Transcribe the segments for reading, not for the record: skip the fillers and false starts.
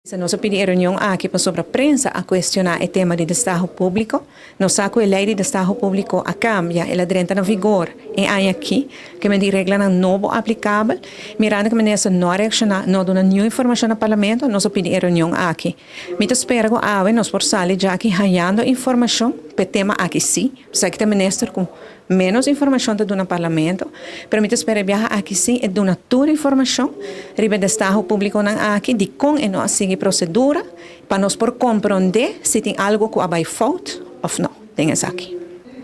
Nos a pidi e reunion aki pasobra prensa a cuestiona e tema di destaho publico. Nos sa cu e ley di destaho publico a cambia, el a drenta na vigor e aña aki, cu men di reglanan nobo aplicabel. Mirando cu minister no a reacciona, no a duna niun informacion na Parlamento, nos a pidi e reunion aki. Mi ta spera cu awe nos por sali djaki hayando informacion p'e tema aki si. Esaki ta minister cu menos informacion ta duna Parlamento, pero mi ta spera e biaha aki si e duna tur informacion riba e destaho publiconan aki, dicon e no a sigui procedura, pa nos por compronde si tin algo cu a bay fout of no den esaki.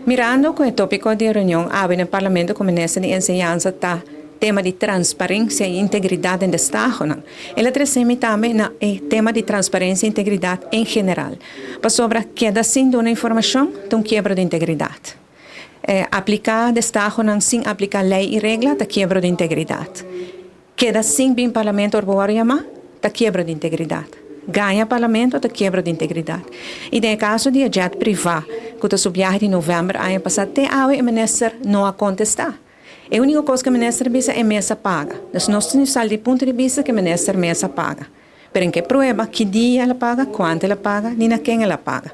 Mirando cu e topico di e reunion awe den Parlamento cu Minister di Enseñansa ta tema di transparencia y integridad den destahonan, el a trece mi tambe na e tema di transparencia y integridad en general. Pasobra keda sin duna informashon ta un kiebro di integridat. Apliká destahonan sin apliká lei i regla ta kiebro di integridat. Keda sin bin Parlamento ora bo wòrdu yamá ta kiebro di integridat. Gaña Parlamento ta kiebro di integridat. I den e kaso di e jet privá ku ta su biahe di novèmber aña pasá te awe e minister no a kontestá. E úniko kos ku e minister bisa e mes a paga. Dus nos tin sali di punto di bista ku e minister mes a paga. Pero en ke prueba, ki dia el a paga, kuantu el a paga, ni na ken el a paga.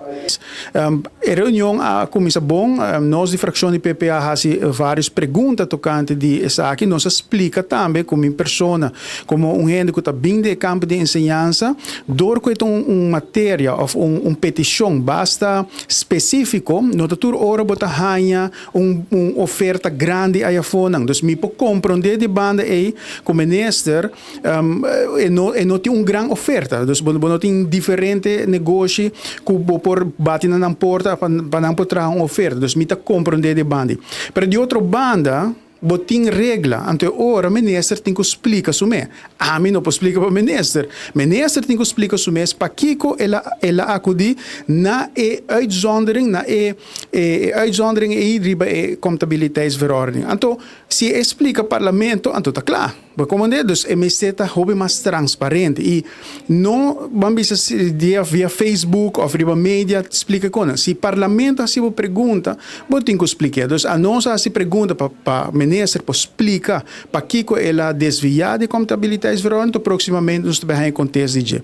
E reunion a kuminsá bon. Nos di frakshon di PP a hasi vários pregunta tokante di esaki. Nos a splika tambe ku mi persona komo un hende ku ta bin di e kampo di enseñansa, dor ku e ta un materia òf un petishon basta spesífiko, no ta tur ora bo ta haña un oferta grandi ayafonan. Dus mi por komprondé di banda ei ku minister E no e no tin un gran oferta, dus bo bo no tin diferente negoshi ku bo por bati na nan porta pa pa nan por traha un oferta. Dus mi ta komprondé di banda ei. Pero di otro banda bo tin regla, anto e ora minister tin ku splika su mes. Ami no por splika pa minister. Minister tin ku splika su mes pakiko el a el a akudí na e uitzondering, na e e uitzondering ei riba e comptabiliteitsverordening. Anto si e splika parlamento anto ta kla. Bo komand'é, dus e mester ta hopi mas transparente i no ban bisa dia via Facebook òf riba media splika kon. Si parlamento hasi bo pregunta, bo tin ku splik'é. Dus anos a hasi pregunta pa pa minister por splika pakiko el a desviá di comptabiliteitsverordening, to próksimamente nos ta bai haña kontesta di dje.